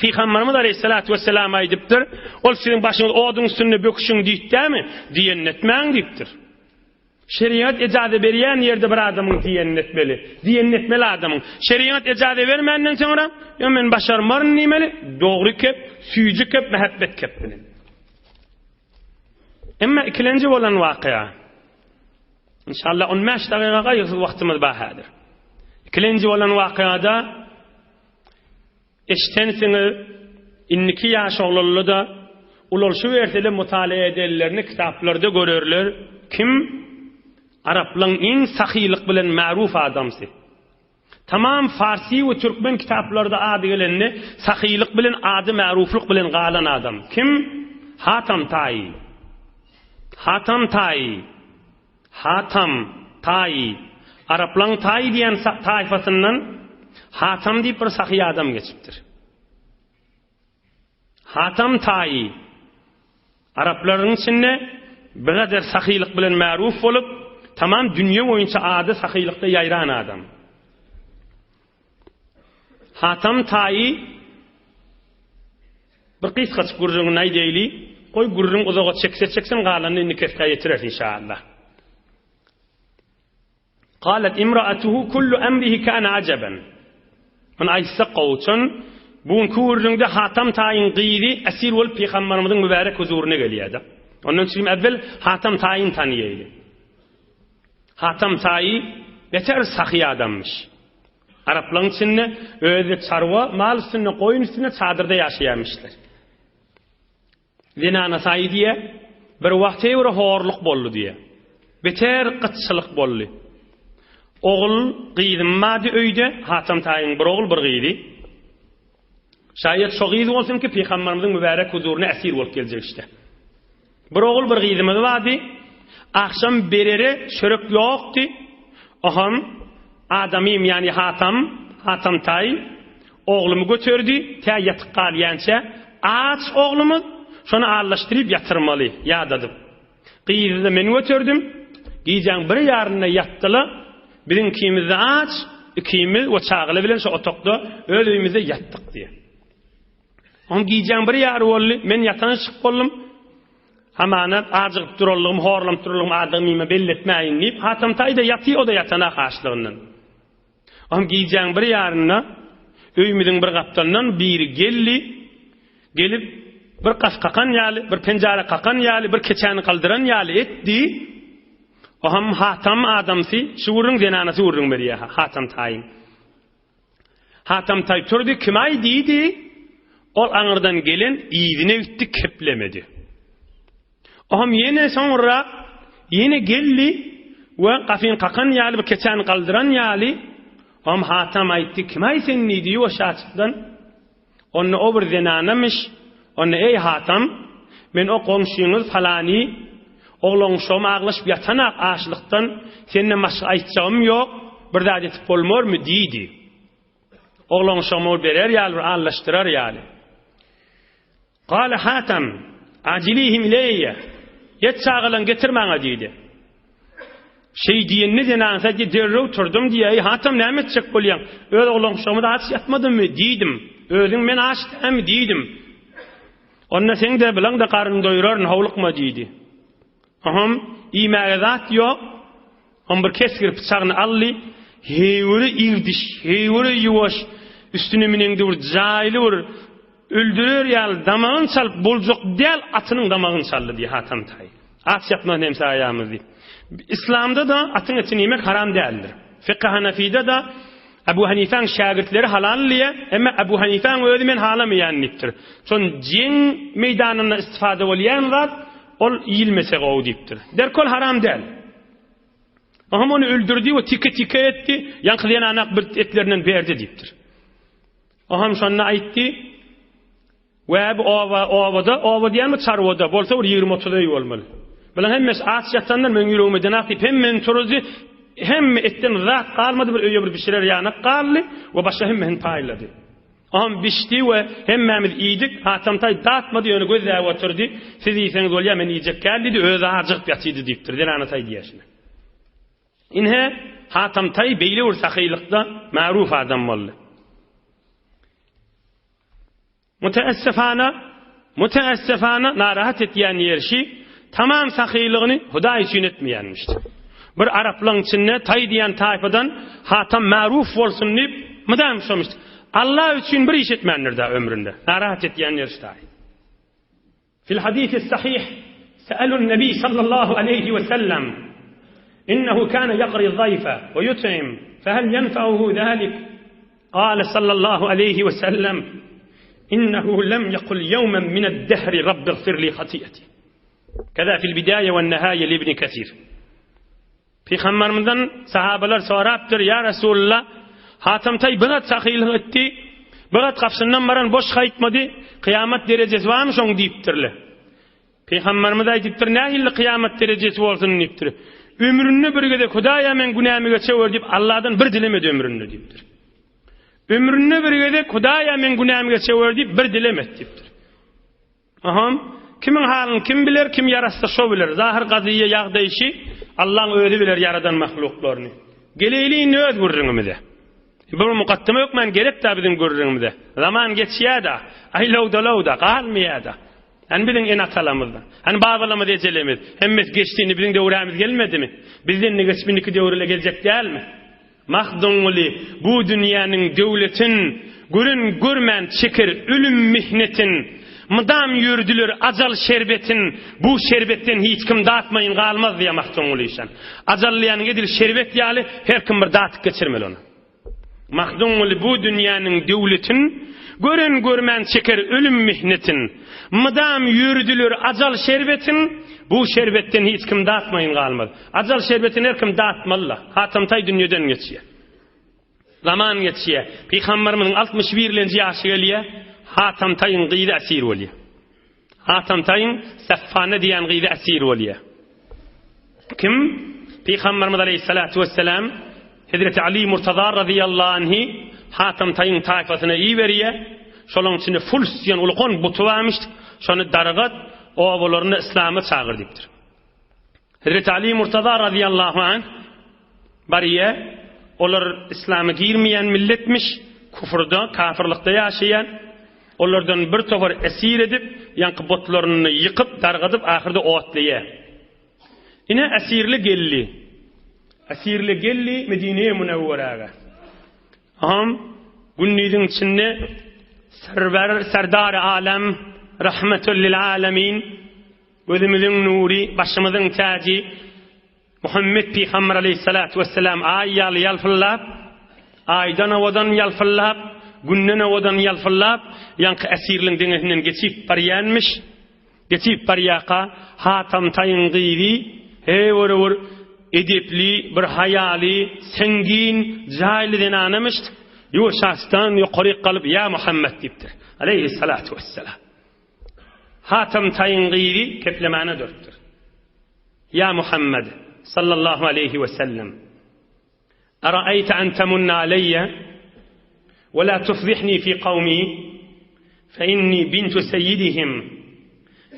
Pygamberimiz aleyhissalatu vesselam aýdypdyr, ol siziň başyňyz oduň üstünde böküşiň diýipdämi? Diýenini etmäň diýipdir. Şerigat ejaze berýän ýerde bir adamyň diýenini etmeli. Diýenini etmeli adamyň. Şerigat ejaze bermänden soňra, ýa men başarmaryn diýmeli, dogry kep, süýji kep, mähebbet kep bilen. Emma ikilenji bolan wakyýa. Inşallah 15 dagyga gaýgysyz wagtymyz bar häzir. Ikilenji bolan wakyýada Eşdensiňiz, indiki ýaş oglanly-da ulalşyberseler mutala edenlerini kitaplarda görerler, kim araplaň iň sahylyk bilen maruf adamsy. Tamam farsi we türkmen kitaplarda ady gelende sahylyk bilen ady maruflyk bilen galan adam. Kim? Hatam Taýy. Hatam Taýy. Hatam, Taýy. Araplaň Taýy diýen taýfasyndan Hatam diýip bir sahy adam geçipdir. Hatam Taýy. Araplaryň içinde bir gader sahylyk bilen märuf bolup, tamam dünýe boýunça ady sahylykda ýaýran adam. Hatam Taýy Bir gysgajyk gürrüňini aýdaýly, goý gürrüň uzaga çekse çeksin galanyny indi kesgä ýetireris inşallah. Galat imraatuhu kullu emrihi kana ajaban. Muny aýtsak gowuçan, bu günki gürrüňde Hatam Taýyň gyzy esir bolup pygamberimiziň mübärek huzuryna gelýärdi. Ondan üçin äwwel Hatam Taýyny tanyýaýly. Hatam Taýy beter sahy adamyş. Araplaryň içinde özi çarwa, mal üstünde, goýun üstünde çadyrda ýaşaýarmyşlar. Zenana saýy diýe, bir wagt bir horluk boldy diýe. Beter gytçylyk boldy. Ogul, gyzym bardy öýde, Hatam taýyň bir ogul, bir gyzy. Şaýat şo gyz bolsun ki, Pygamberimiziň mübärek huzuryna esir bolup geljek işte. Bir ogul bir gyzymyz bardy. Agşam berere çörek ýokdy. Oham adamym ýani Hatam, Hatam taý oglumy göterdi, tä ýatyp galýança aç oglumyz, şony allaşdyryp ýatyrmaly, ýadadyp. Gyzy-da men göterdim. Gijäň bir ýarynda ýatdyla. Biziň ikimiz-de aç, ikimiz we çagalar bilen şo otagda öz öýümizde ýatdyk diýýär. Oň gijäň bir ýary boldy, men ýatanyşyk boldum. Hamana ajygyp duranlygym, horlanyp duranlygym adamyma belli etmäýin diýip, Hatam taý-da ýatyr, o-da ýatanak açlygyndan. Oň gijäň bir ýarynda öýümiziň bir gapdalyndan biri geldi. Gelip, bir gaf kakan ýaly, bir penjara kakan ýaly, bir keçäni galdyran ýaly etdi. Oňam Hatam adamsy, şu gürrüň zenanasy gürrüň berýär, Hatam taýyň. Hatam taý turdy, Kim-aý diýdi. Ol aňyrdan gelen yzyna gitdi, keplemedi. Oňam ýene soňra ýene geldi we gafyny kakan ýaly, bir keçäni galdyran ýaly, oňam Hatam aýtdy, Kim-aý sen diýdi, ýuwaş açykdan. Onda o bir zenanamyş. Onda eý Hatam, men o goňşyňyz palany, oglanşygym aglaşyp ýatanak açlykdan, senden başga aýtjagym ýok, bir zat etip bolmarmy diýdi. Oglanşygymy ol berer ýaly bir allaşdyrar ýaly. Gale Hatam, Ajilihim ileýe, Ýet çagalaň getir maňa diýdi. Şeý diýende zenan sädi derrew turdum diýýär, Eý Hatam näme etjek bolýaň? Öz oglanşygymyz aç ýatmadymmy? diýdim. Özüň men aç dälmi? diýdim. Onda seň-de bilaň-da garnyny doýuraryn, howlukma diýdi. Oňam iýmäge zat ýok. Oň bir kesgir pyçagyny aldy. Heýwiri igdiş, heýwiri ýuwaş, üstüne müneňde bir jaýly bir. öldürer ýaly damagyny çalyp boljak däl atynyň damagyny çaldy diýýär Hatam Taý. Aç ýatmaz nemse aýamyz diýip. Islamda-da atyň etini iýmek haram däldir. Fiqh Hanafide-de Abu Hanifäň şägirtleri halal diýýär, emma Abu Hanifäň özi men halamaýan diýipdir. Şon jeň meýdanynda istifade bolýan zat ol iýilmese gowy diýipdir. Derkol haram däl. Oňam ony öldürdi we tike-tike etdi, ýaňky zenana bir etlerinden berdi diýipdir. Oňam şonda aýtdy, We bu oba, obada, oba diýýän bu çarwada, bolsa bir ýigrimi-otuz öý bolmaly. Bulaň hemmesi aç ýatanlar, meň ýüregime denak diýip, hemmesini turuzdy, hemme etden zat galmady, bir öýe bir bişirer ýanak galdy we başga hemmesini paýlady. Oňam bişdi we hemmämiz iýdik, Hatamtaý datmady, ýöne gözläp oturdy, siz iýseňiz bolýar, men iýjek däl diýdi, özi ajygyp ýatydy diýipdir, zenanataý diýýär şuny. Ine, Hatamtaý beýle bir sahylykda maruf adam boldy. Müteessefana, müteessefana narahat etýän ýeri şi, tamam sahylygyny Hudaý üçin etmeýänmişdi. Bir araplaň içinde taý diýen taýpadan Hatam maruf bolsun diýip, mydam şomyşdy. Allah üçin bir iş etmändir da ömründe. Narahat etýän ýeri şu taý. Fil hadisi sahih, Se'elun Nebi sallallahu aleýhi we sellem, Innehu kâne yaqri zayfe we yut'im, fehel yenfe'uhu zâlik? Kâle sallallahu aleýhi we sellem, Innehu lem yekul yevmen mined-dehri Rabbiğfir li hati'eti. Keza fil bidaye we nehaye li Ibn Kesir. Pygambermizden sahabalar sorapdyr, Ýa Resulallah, Hatam Taý bir gat sahylyk etdi, bir gat gapysyndan baran boş gaýtmady, kyýamat derejesi barmy şoň diýipdirler. Pygamberimiz aýdypdyr, Nähili kyýamat derejesi bolsun diýipdir. Ömründe bir gezek Hudaýa meň günämi geçewer diýip Allahdan bir dilemedi ömründe diýipdir. Ömründe bir gezek Hudaýa meň günämi geçewer diýip bir dilemedi diýipdir. Aham, kimiň halyny kim biler, kim ýaratsa şo biler. Zahyr gazyýa ýagdaý şi, Allaň özi biler ýaradan mahluklaryny. Geleýli indi öz gürrüňimize. Bir mukaddyma hökmän gerek-dä biziň gürrüňimize. Zaman geçýä-de, aýlaw-dalaw-da, galmaýa-da. Hany biziň ene-atalarymyzdan, hany babalarymyz, ejelerimiz, hemmesi geçdi, indi biziň döwrämiz gelmedimi? Bizden indi geçip indiki döwrele geljek dälmi? Magtymguly bu dünýäniň döwletin, Gören görmän çeker ölüm mihnetin, Mydam ýördüler ajal şerbetin, Bu şerbetden hiç kim datmaýyn galmaz diýýär Magtymguly işan. Ajal diýýäniň edil şerbet ýaly, her kim bir datyp geçirmeli ony. Magtymguly bu dünýäniň döwletin, Gören görmän çeker ölüm mihnetin, Mydam ýördüler ajal şerbetin, Bu şerbetden hiç kim datmaýyn galmaz. Ajal şerbetini her kim datmaly-la. Hatamtaý dünýeden geçýär. Zaman geçýär. Pygamberimiziň 61-lenji ýaşy gelýär. Hatamtaýyň gyzy esir bolýar. Hatamtaýyň Seffane diýen gyzy esir bolýar. Kim? Pygamberimiz aleyhissalatu vesselam Hezreti Ali Murtaza radıyallahu anhi Hatamtaýyň taýfasyna iberýär. Şolaryň içinde Fuls diýen ulkan buty barmyş. Şony dargat, obalaryny islama çagyr diýipdir. Hezreti Ali Murtaza razyýallahu anh barýa, olar islama girmeýän milletmiş, kufurda, kafirlikde ýaşaýan. Olardan bir topar esir edip, ýaňky botlaryny ýykyp, dargadyp, ahyrda otlaýa. Ine esirli geldi. Esirli geldi Medine-i Münewweräge. Aham gündiziň içinde Serwer, Serdar-y Alem, Rahmetül lil Alemin, Gözümiziň nury, başymyzyň täji Muhammet pygamber aleýhissalatu wessalam aý ýaly ýalpyldap, aýdan owadan ýalpyldap, günden owadan ýalpyldap, ýaňky esirliň deňesinden geçip barýanmyş. Geçip barýarka Hatam Taýyň gyzy heý bir edepli, bir haýaly, seňgin, jaýly zenanamyş. Ýuwaş asdan ýokaryk galyp, Ýa Muhammet diýipdir. Aleýhissalatu wessalam. Hatam Taýyň gyzy keplemäne durupdyr. Ýa Muhammed, sallallahu aleýhi we sellem, Araýta an tamunna aleýýe we la tufzihni fi kawmi, fe inni bintu seýidihim,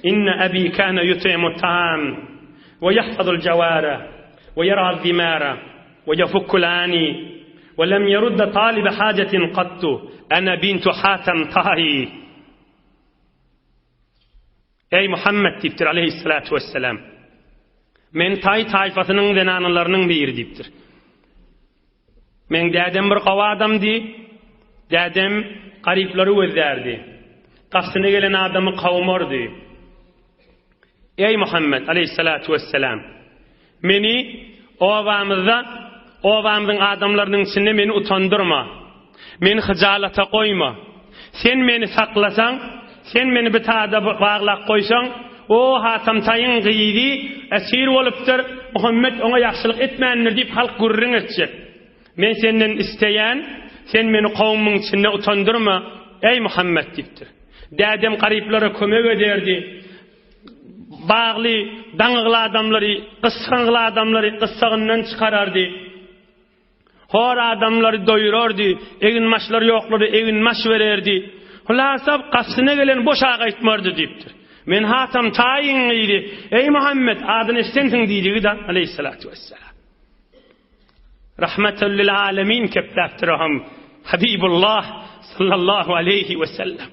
inne abi kana yut'imu ta'am we ýahfazul jawara we ýer'a zimara we ýefukkul ani we lem ýerudda talibe hajetin kattu, ana bintu Hatam Taý. Eý, Muhammet! diýipdir, aleýhissalatu wessalam. Men taý taýfasynyň zenanalarynyň biri diýipdir. Meň dädem bir gowy adamdy. Dädem garyplary gözlärdi. Gapysyna gelen adamy kowmardy. Eý Muhammet aleýhissalatu wesselam! Meni obamyzda, obamyzyň adamlarynyň içinde meni utandyrma. Meni hyjalata goýma. Sen meni saklasaň, sen meni bir tada baglap goýsaň, o Hatam Taýyň gyzy esir bolupdyr, Muhammet oňa ýagşylyk etmändir diýip halk gürrüň etjek. Men senden isleýän, sen meni kowumyň içinde utandyrma, eý Muhammet diýipdir. Dädem garyplara kömek ederdi. Bagly, daňygly adamlary, gysgangly adamlary gyssagyndan çykarardy. Hor adamlary doýurardy, eginbaşlary ýoklara eginbaş bererdi. Hulasa, gapysyna gelen boş-a gaýtmardy diýipdir. Men Hatam Taýyň gyzy, eý Muhammet, adyny eşidensiň diýdigi-de, aleýhissalatu wessalam. Rahmetel lil alemin kepläpdir o hem Habibullah sallallahu aleýhi wesellem.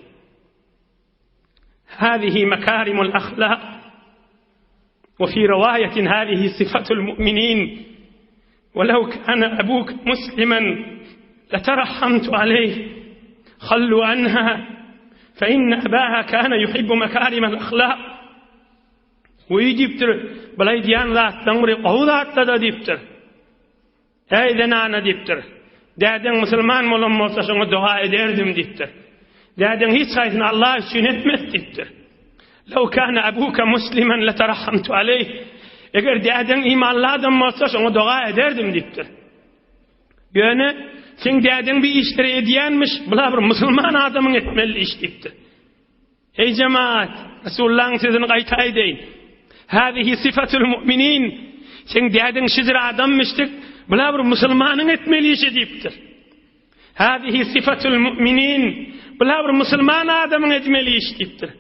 Hâzihi mekârimul ahlâk ve fî riwâyetin hâzihi sıfatul mu'minin ve lev kâne ebûk muslimen leterahhamtu aleyh hallu anha fe inne ebâha kâne yuhibbu mekârimel ahlâk Weý diýipdir, bulaý diýen zatlaň biri gowy zatla-da diýipdir. Äý zenana diýipdir. Dädeň musulman bolan bolsa şoňa doga ederdim diýipdir. Dädeň hiç haýsyny Allah üçin etmez diýipdir. Law kana abuka musliman latarahamtu aleyh. Eger dädeň imanly adam bolsa şoňa doga ederdim diýipdir. Ýöne seň dädeň bir işleri edýänmiş, bular bir musulman adamyň etmeli iş diýipdir. Eý jemaat, Resulullahyň sözüni gaýta aýdaýyn. Hazihi sifatul mu'minin. Seň dädeň şijir adammyşdyk, bula bir musulmanyň etmeli işi diýipdir. Hazihi sifatul mu'minin. Bula bir musulman adamyň etmeli işi diýipdir.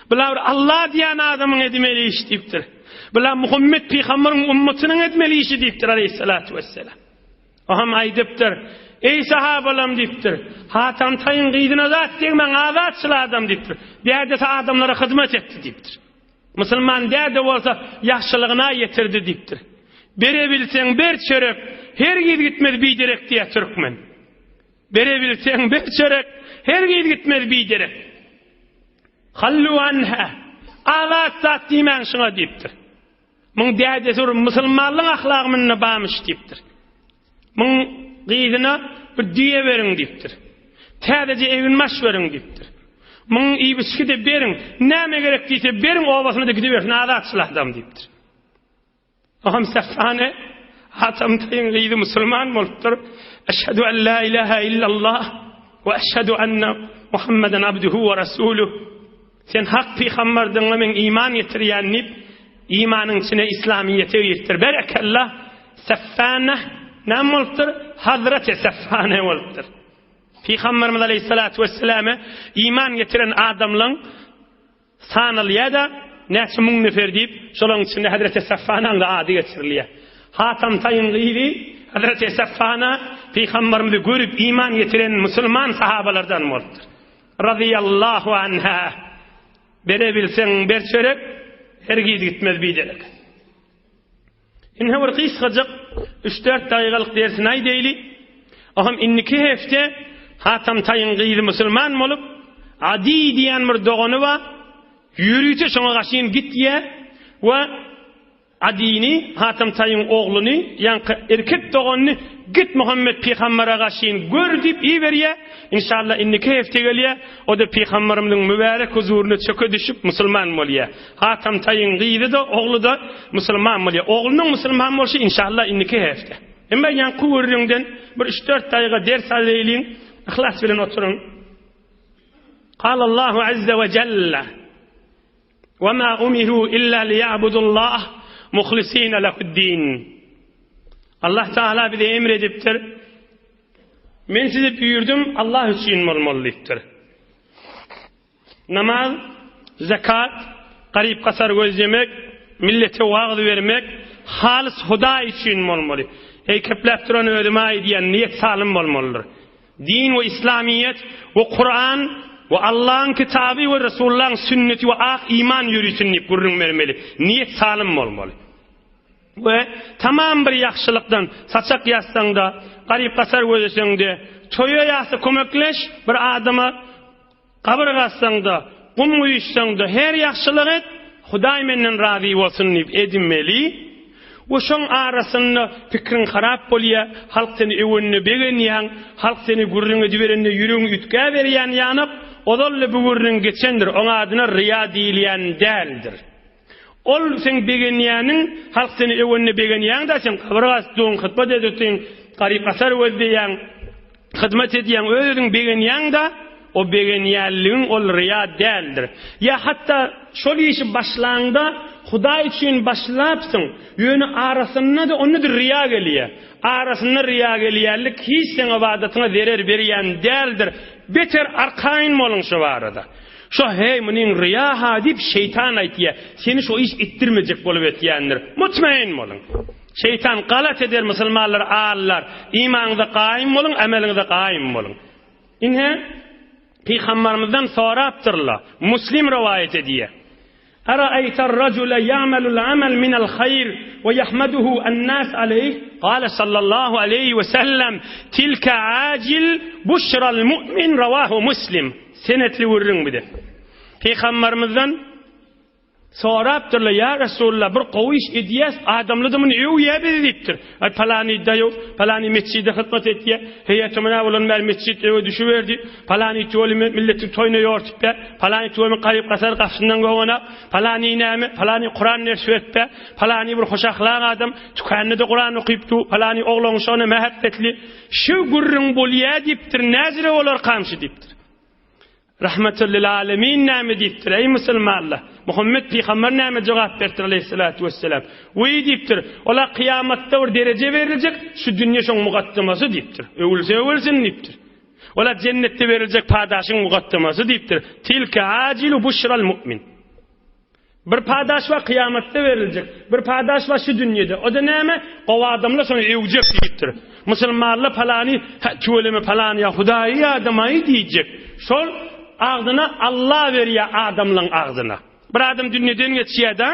Bula bir Allah diýen adamyň etmeli işi diýipdir. Bula Muhammed pygamberiň ummatynyň etmeli işi diýipdir aleyhissalatu vesselam. O hem aýdypdyr, Eý sahabalam diýipdir, Hatam Taýyň gyzyna zat degmäň, azatçyl adam diýipdir. Dädesi adamlara hyzmat etdi diýipdir. Musulman däde bolsa ýagşylygyna ýetirdi diýipdir. Berebilseň ber çörek, hergiz gitmez biderek diýýär türkmen. Berebilseň ber çörek, hergiz gitmez biderek. Hallu anha, azat zat diýmäň şuňa diýipdir. Muň dädesi bir musulmanlyň ahlagy munda barmyş diýipdir. Muň gyzyna bir düýe beriň diýipdir. Täzeje eginbaş beriň diýipdir. Muň iýip-içgi-de beriň. Näme gerek diýse beriň, obasyna-da gidibersin, azatçyl adam diýipdir. Oňam Safane Hatam Taýyň gyzy musulman bolupdyr. Eşhedü en la ilaha illallah we eşhedü enne Muhammeden abduhu we rasuluh. Sen hak pygamberdiňe men iman getirýän diýip, imanyň içine islamyýeti giripdir. Berekella, Seffane näme bolupdyr? Hazreti Seffane bolupdyr. Pygamberimiz aleyhissalatu vesselame iman getiren adamlaryň sanalýar-da, näçe müň nefer diýip, şolaryň içinde Hazreti Seffanaň da ady geçirilýär. Hatam Taýyň gyzy Hazreti Seffana pygamberimizi görüp iman getiren musulman sahabalardan bolupdyr. Razyýallahu anha. Berebilseň ber çörek, hergiz gitmez biderek. Indi bir gysgajyk 3-4 dagygalyk dersini aýdaýly. Oňam indiki hepde Hatam Taýyň gyzy musulman bolup, Adi diýen bir dogany bar. Ýörite şoňa gaşyn gitýär we Adini, Hatam Taýyň ogluny, ýaňky erkek doganyny git Muhammet pygambere gaşyn gör diýip iberýär. Inşallah indiki hepde gelýär. O-da pygamberimiziň mübärek huzuryna çöke düşüp musulman bolýar. Hatam Taýyň gyzy-da, ogly-da musulman bolýar. Oglunyň musulman bolşy inşallah indiki hepde. Emma ýaňky gürrüňden bir üç-dört daýyga ders alaýlyň. Yhlas bilen oturyň. Kalallahu azze we jelle. Ve ma umiru illa liya'budullah muhlisina lehu'd-din. Allah Teala bize emredipdir. Men size buýurdum, Allah üçin bolmaly diýipdir. Namaz, zekat, garyp-gasar gözlemek, millete wagyz bermek halys Hudaý üçin bolmaly. Eý kepläp duran özüme aýdýan, niýet salym bolmalydyr. Din we islamyýet we Kuran we Allahyň kitaby we Resulullahyň sünneti we ak iman ýörisin diýip gürrüň bermeli. Niýet salym bolmaly. We tamam bir ýagşylykdan saçak ýazsaňda, garyp-gasar gözleseňde, toýa ýasa kömekleş bir adama. Gabyr gazsaň-da, gum guýuşsaň-da, her ýagşylyk et, Hudaý menden razy bolsun diýip edinmeli. We şoň arasynda pikriň harap bolýar, halk seni öwenine begenýäň, halk seni gürrüň ediberende ýüregiň üýtgäberýän ýanak, ozal-da bu gürrüň geçendir, oň adyna ryýa diýilýän däldir. Ol seň begenýäniň, halk seni öwenine begenýäň-dä, sen gabyr gazdyň, hytbat edipsiň, garyp-gasar gözleýäň. Hyzmat edýäň, öz-özüň begenýäň-de, o begenýänligiň ol ryýa däldir. Ýa hatda şol işi başlaňda Hudaý üçin başlapsyň, ýöne arasynda-da onda-da ryýa gelýär. Arasynda ryýa gelýänlik hiç seň ybadatyňa zerer berýän däldir. Beter arkaýyn boluň şo barada. Şo heý munyň ryýa-ha diýip şeýtan aýtýar, seni şo iş etdirmejek bolup etýändir. Mutmain boluň. Şeýtan galat eder musulmanlary aldar. Imanyňyza gaýym boluň, ameliňize gaýym boluň. Ine, Pygambarymyzdan sorapdyrlar. Muslim rowaýat edýär. Araýtar rajula ýamalul amal minal haýr we ýahmaduhu an-nas aleýh? Gale sallallahu aleýhi we sellem, Tilke ajil buşral mu'min rawahu Muslim. Senetli gürrüň bu de. Pygambarymyzdan Sorapdyrlar, Ýa Resulallah, bir gowy iş edýäs, adamlar-da muny öwýär bizi diýipdir. Aý, palany daýaw, palany metjide hyzmat etýär, heýýata münä bolan bäri metjit öwe düşüberdi, palany tüweleme milletiň toýuna ýortup ber, palany tüweleme garyp-gasar gapysyndan gowanak, palany näme, palany Kuran ders berip ber, palany bir hoşahlak adam, tükände-de Kuran okyp dur, palany oglan şona mähebbetli. Şu gürrüň bolýar diýipdir, näzire bolarkam şu diýipdir. Rahmetul lil alemin näme diýipdir, eý musulmanlar? Muhammet pygamber näme jogap beripdir aleýhissalatu wesselam? Weý diýipdir, ola kyýamatda bir dereje beriljek, şu dünýe şoň mukaddemasy diýipdir. Öwülse öwülsin diýipdir. Ola jennetde beriljek padaşyň mukaddemasy diýipdir. Tilke ajilu buşral mu'min. Bir padaş bar kyýamatda beriljek. Bir padaş bar şu dünýede. O-da näme? Gowy adamlar şony öwjek diýipdir. Musulmanlar palany, hä, tüweleme palany ýa Hudaýy ýadamaý diýjek. Şol agzyna Alla berýär adamlaň agzyna. Bir adam dünýeden geçýär-de,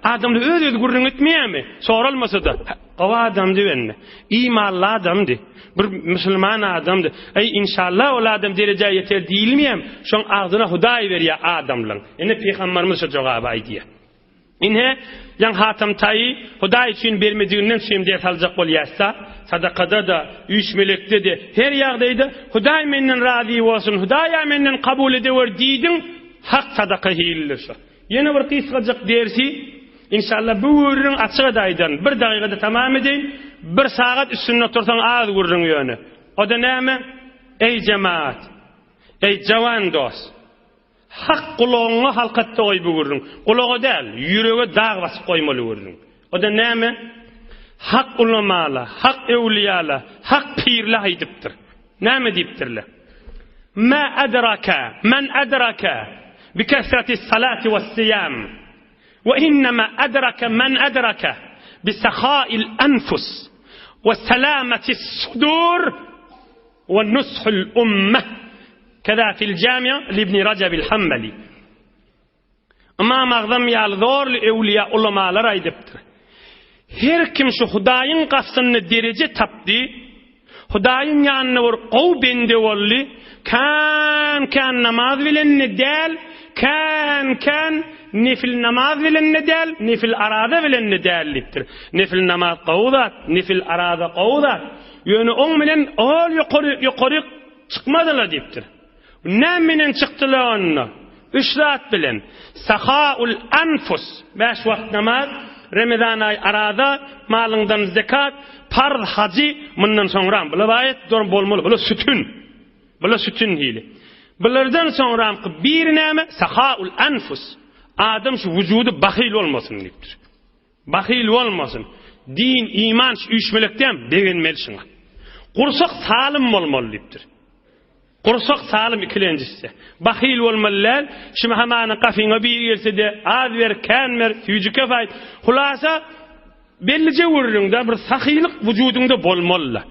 adamlar öz-özi gürrüň etmeýärmi? Soralmasa-da, hä, gowy adamdy bende. Imanly adamdy. Bir musulman adamdy. Eý, inşallah ol adam derejä ýeter diýilmeýärmi? Şoň agzyna Hudaý berýär adamlaň. Ine pygambarymyz şu jogaby aýdýar. Ine, ýaň Hatam Taýy Hudaý üçin bermediginden şem ders aljak bolýarsa, sadakada-da, üýşmelekde-de, her ýagdaýda Hudaý menden razy bolsun, Hudaý-a menden kabul edewer diýdiň, hak sadaka hilidir şo. Ýene bir gysgajyk dersi, inşallah bu gürrüň açyk-a-da aýdaryn, bir dagygada tamam edeýin, bir sagat üstünde otursaň az gürrüň ýöne. O-da näme? Eý jemagat! Eý jawan dost! Hak gulagyňa halkatda goý bu gürrüň. Gulaga däl, ýürege dag basyp goýmaly gürrüň. O-da näme? Hak ulamala, hak öwlüýala, hak pirle aýdypdyr. Näme diýipdirler? Ma adraka men adraka bi kesreti salati we siýam. We innema adraka men adraka bi sahail anfus we salamati sudur We nushul ummah keza fil jami' li ibn Rajabil Hanbali. Ymam Agzam ýaly zorly öwliýa ulamalar aýdypdyr. Her kim şu Hudaýyň gapysynda dereje tapdy, Hudaýyň ýanynda bir gowy bende boldy, kän-kän namaz bilen-de däl, kän-kän nefil namaz bilen-de däl, nefil araza bilen-de däl diýipdir. Nefil namaz gowy zat, nefil araza gowy zat. Ýöne oň bilen ol ýokary ýokaryk çykmadylar diýipdir. Näme bilen çykdylar onda? Üç zat bilen. Sahaul anfus, bäş wagt namaz, Remezan aýy araza, malyňdan zekat, parz hajy, mundan soňram bular aýat dor bolmaly, bular sütün. Bular sütün hili. Bulardan soňramky biri näme? Sahaul anfus. Adam şu wujudy bahyl bolmasyn diýipdir. Bahyl bolmasyn. Din, iman şu üýşmelekdäm begenmeli şuňa. Gursak salym bolmaly diýipdir. Gursak salym ikilenjisi. Bahyl bolmaly däl. Şumy hamana gafyňa biri gelse-de az ber, kän ber, süýji kef aýt. Hulasa bellije gürrüňde bir sahylyk wujudyňda bolmaly-da.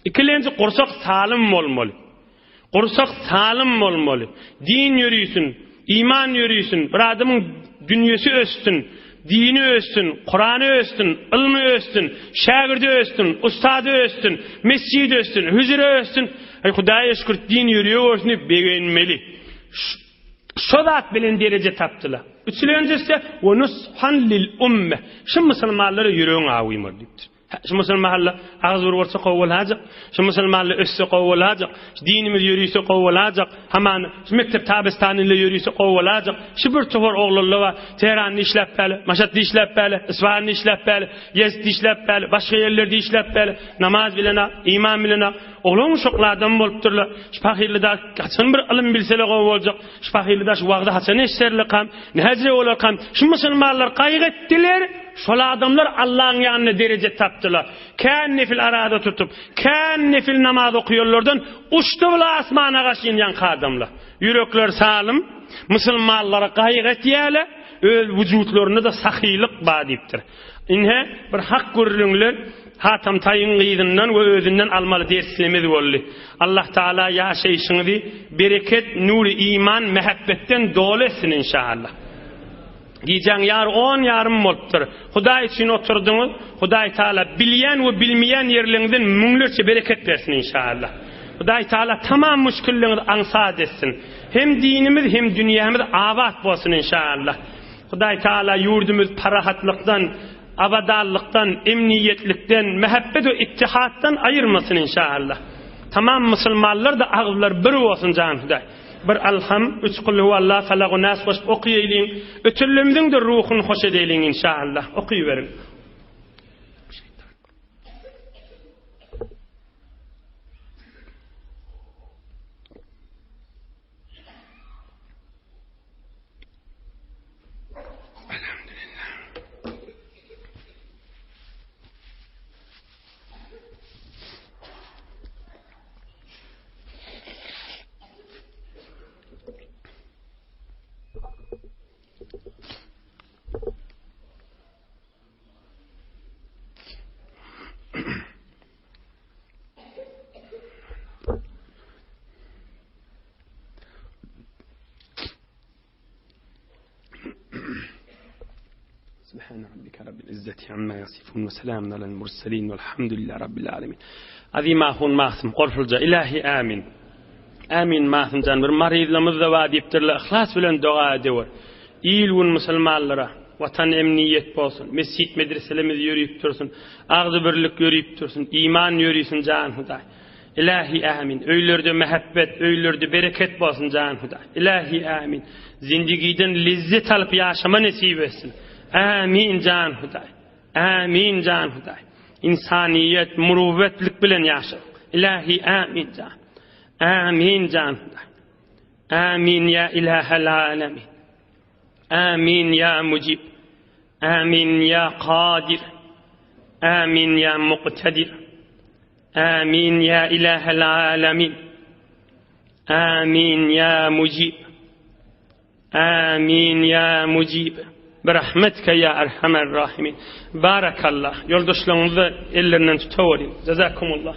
Ikilenji gursak salym bolmaly. Gursak salym bolmaly. Din ýörisin, iman ýörisin, bir adamyň dünýesi össün, dini össün, Kurany össün, ylmy össün, şägirdi össün, ussady össün, mesjidi össün, hüjre össün. Aý Hudaýa şükür din ýöriýe görsün diýip begenmeli. Şo zat bilen dereje tapdylar. Üçülenjisi we nushan lil umme. Şu musulmanlara ýüregiň awymar diýipdir. Şu musulmanlar agyz bir bolsa gowy bolajak. Şu musulmanlar össe gowy bolajak. Şu dinimiz ýörüse gowy bolajak. Haman şu mekdep tabistanyla ýörüse gowy bolajak. Şu bir topar oglanlar bar. Tehranda işläp bäle, Maşatda işläp bäle, Isfahanda işläp bäle, Ýezdde işläp bäle, başga ýerlerde işläp bäle. Namaz bilen, iman bilen Oglan uşakly adam bolupdyrlar. Şu pahyrlyda haçan bir ylym bilseler gowy boljak. Şu pahyrlyda şu wagzy haçan eşiderlerkam, näjire bolarkam. Şu musulmanlar gaýgy etdiler, şol adamlar Allaň ýanynda dereje tapdylar. Kän nefil araza tutup, kän nefil namaz okaýanlardan uçdy bular asmana gaşyn ýaňky adamlar. Ýürekleri salym, musulmanlara gaýgy etýärler, öz wujutlarynda-da sahylyk bar diýipdir. Ine, bir hak gürrüňler Hatam Taýyň gyzyndan we özünden almaly derslimiz boldy. Allah Taala ýaşaýşyňyzy bereket, nury iman, mähebbetden doly etsin inşallah. Gijäň ýary on ýarym bolupdyr. Hudaý üçin oturdyňyz. Hudaý Taala bilýän we bilmeýän ýerleriňizden müňlerçe bereket bersin inşallah. Hudaý Taala tamam müşgilleriňizi aňsat etsin. Hem dinimiz hem dünýämiz abat bolsun inşallah. Hudaý Taala ýurdumyzy parahatlykdan, abadanlykdan, emniýetlikden, mähebbet we ittihatdan aýyrmasyn inşaallah. Tamam musulmanlar-da agyzlary bir bolsun jan Hudaý. Bir Alham, üç Kulhuwallah, Falagu Nas goşup okaýalyň. Ötürlerimiziň-de ruhuny hoş edeýliň inşaallah. Okyberiň. Subhane rabbike rabbil izzeti amma yasifun we selamun alel murselin velhamdülillahi rabbil alemin. Azim ahun Mahsum Gorfulja ilahi amin. Amin Mahsum jan bir maryzlamyz da bar diýipdirler. Yhlas bilen doga edewer. Il gün musulmanlara watan emniýet bolsun. Mesjit medreselerimiz ýörüp dursun. Agzy birlik ýörüp dursun. Iman ýörüsün jan Hudaý. Ilahi amin. Öýlerde mähebbet, öýlerde bereket bolsun jan Hudaý. Ilahi amin. Zindigiden lezzet alyp ýaşama nesip etsin. Amin jan Hudaý. Amin jan Hudaý. Insaniýet, muruvvetlik bilen ýaşa. Ilahi amin jan. Amin jan Hudaý. Amin ya ilahel alemin. Amin ya mujib. Amin ya kadir. Amin ya muktedir. Amin ya ilahel alemin. Amin ya mujib. Amin ya mujib. Birahmetke ya erhamer rahimin. Barakallah. Ýoldaşlaryňyzy ellerinden tutaweriň. Jazakumullah.